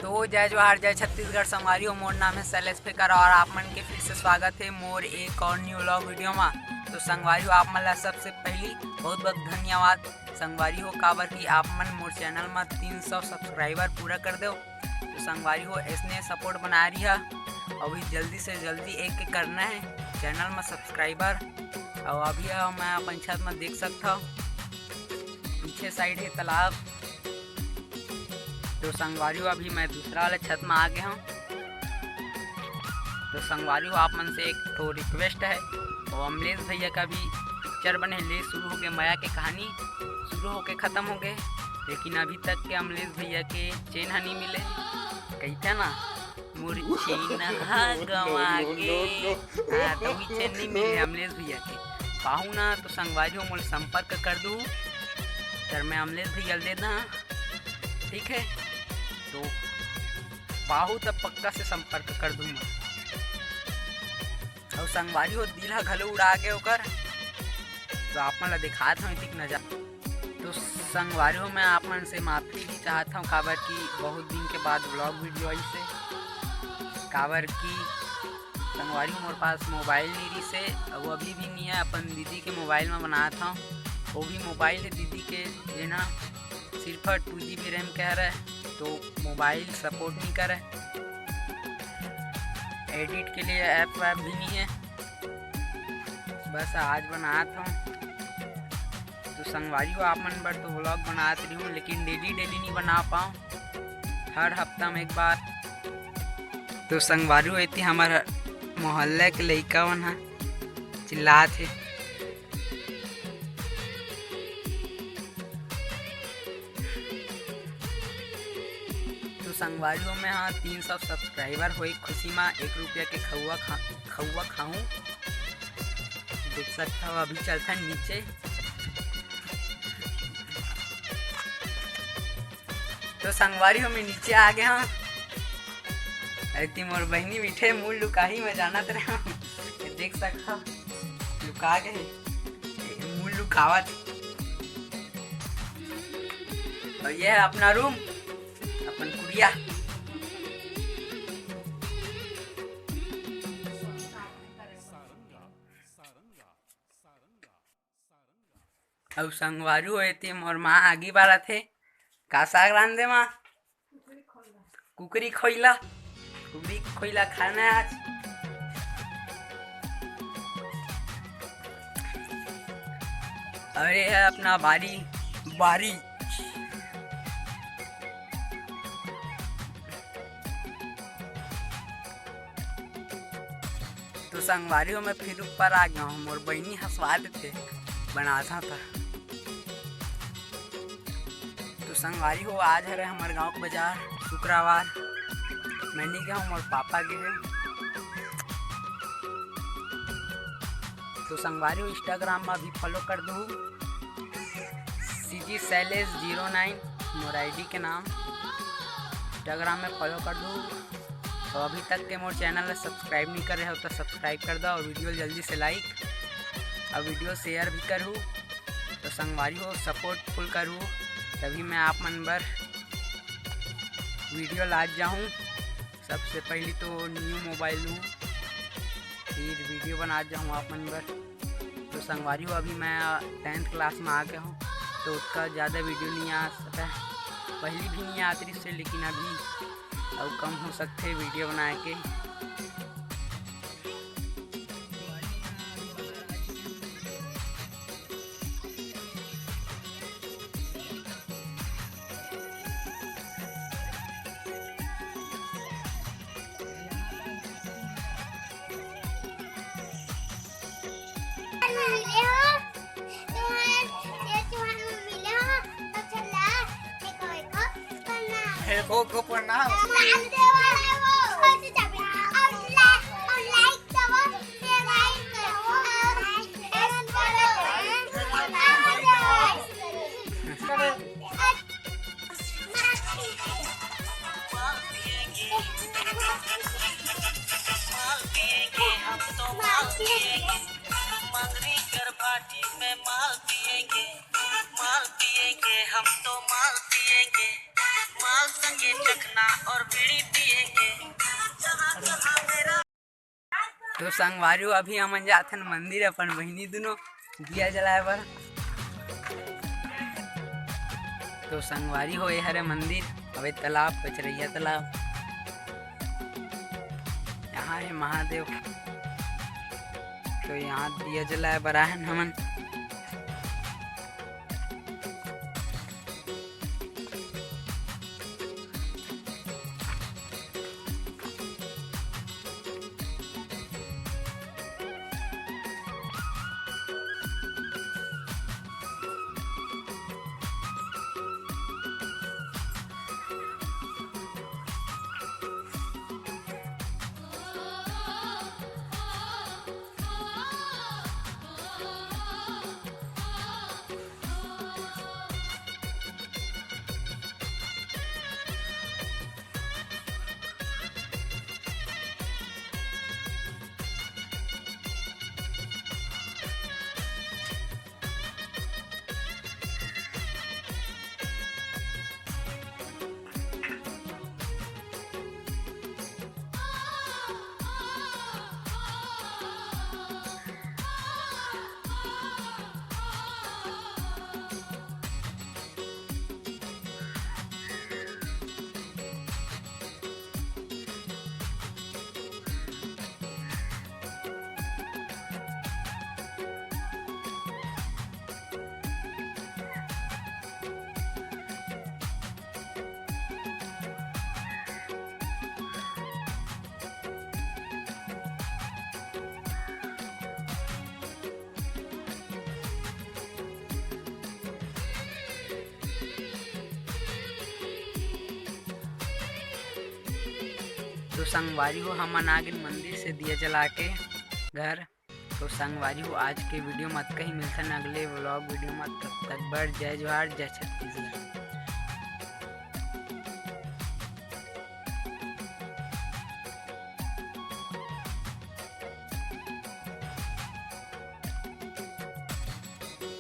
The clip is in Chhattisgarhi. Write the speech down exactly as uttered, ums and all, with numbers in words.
तो जय जोहार, जय छत्तीसगढ़ संगवारी हो। मोर नाम है शैलेश फेकर और आप मन के फिर से स्वागत है मोर एक और न्यू व्लॉग वीडियो मा। तो संगवारी हो, आप मन ला सबसे पहली बहुत बहुत धन्यवाद संगवारी हो, काबर कि आप मन मोर चैनल मा तीन सौ सब्सक्राइबर पूरा कर दो। तो संगवारी हो, ऐसने सपोर्ट बनाए रहिहा, अभी जल्दी से जल्दी एक के करना है चैनल मा सब्सक्राइबर। और अभी हम मैं अपन छत मा देख सकता हूँ, पीछे साइड है तालाब। तो संगवारी हो, अभी मैं दूसरा वाला छत में आ गया हूँ। तो संगवारी हो, आप मन से एक ठो रिक्वेस्ट है, वो अमलेश भैया का भी पिक्चर बने ले शुरू हो गए, मया के कहानी शुरू होके खत्म हो गए, लेकिन अभी तक के अमलेश भैया के चेन ह नहीं मिले। कहते ना, मोर चेन ह गवा गे। हाँ, तो वही चेन नहीं मिले अमलेश भैया के। पाहू ना तो संगवारी हो, मोला संपर्क कर दू, तर मैं अमलेश भैया ल दे दा। ठीक है, तो पाहू तब पक्का से संपर्क कर दूँ मैं। और संगवारी हो, दिल ह घलो उड़ा गे ओकर, तो आप मन ला दिखात हूँ इतिक नजर। तो संगवारी हो, मैं आप मन से माफी भी चाहत हूँ, काबर कि बहुत दिन के बाद व्लॉग वीडियो आई से, काबर कि संगवारी हो, मोर पास मोबाइल नहीं रही से, वो अभी भी नहीं है, अपन दीदी के मोबाइल में बनात हूँ। वो भी मोबाइल है दीदी के, जेना सिर्फ टू जी बी रैम के हरे, तो मोबाइल सपोर्ट नहीं करे, एडिट के लिए ऐप वैप भी नहीं है। बस आज बनात हूँ। तो संगवारी हो, आप मन बर तो व्लॉग बनात रही हूँ, लेकिन डेली डेली नहीं बना पाऊँ, हर हफ्ता में एक बार। तो संगवारी हो, एती हमार मोहल्ला के लइका मन ह चिल्लात हे। तो संगवारी हो, मैं हाँ तीन सौ सब्सक्राइबर होए खुशी मा एक रुपया के खउआ खा, खउआ खाऊं। देख सकता हो, अभी चलता नीचे। तो संगवारी हो, मैं नीचे आ गया हूँ। अरे ती मोर बहिनी बैठे मुंह लुकाही, मैं जानत रहा हूँ। ये देख सकता हो, लुका गए, मुंह लुकावत। और ये है अपना रूम, अपन कुड़िया। अउ संगवारी हो, एती मोर माँ आगी बारत हे। का साग रांधे माँ? कुकरी खोइला। कुकरी खोइला खाना है आज। अरे है अपना बारी, बारी। तो संगवारी हो, मैं फिर ऊपर आ गया हूँ, मोर बहिनी हंसवा देते, बनाता था। तो संगवारी हो, आज हरे हमर गांव के बाजार, शुक्रवार, मैं नहीं गया हूँ, मोर पापा गए हैं। तो संगवारी हो, Instagram में भी फॉलो कर दो, C G Shailesh zero nine मोर आईडी के नाम। Instagram में फॉलो कर दो। तो अभी तक के मोर चैनल ला सब्सक्राइब नहीं करे हो तो सब्सक्राइब कर दो और वीडियो जल्दी से लाइक और वीडियो शेयर भी करू। तो संगवारी हो, सपोर्ट फुल करू, तभी मैं आप मन बर वीडियो लात जाऊँ। सबसे पहली तो न्यू मोबाइल लूँ, फिर वीडियो बनात जाऊँ आप मन बर। तो संगवारी हो, अभी मैं टेंथ क्लास में आ गया हूँ, तो उतना ज़्यादा वीडियो नहीं आ सका है। पहली भी नहीं आत रही से, लेकिन अभी अब कम हो सकते वीडियो बनाए के। मिले हो, तुम्हारे, ये तुम्हारे मिले हो, तो चला, देखो, देखो, प्रणाम। देखो, को प्रणाम। प्रणाम देवा है वो। और like, और like दबा, share like करो, और comment करो। माल पिएंगे हम तो माल पिएंगे, मंगरी कर भाटी में माल पिएंगे, माल पिएंगे हम तो माल पिएंगे। तो संगवारी हो, अभी हमन जाथन मंदिर अपन बहिनी दुनो दिया जलाए बर। तो संगवारी हो, ये हरे मंदिर, अबे तालाब, पचरैया तालाब। यहाँ है महादेव। तो यहाँ दिया जलाए बर आए हन हमन। तो संगवारी हो, हमन आ गेन मंदिर से दिया जला के घर। तो संगवारी हो, आज के वीडियो म अतका ही, मिलथन अगले व्लॉग वीडियो म। तब तक बर जय जोहार, जय छत्तीसगढ़।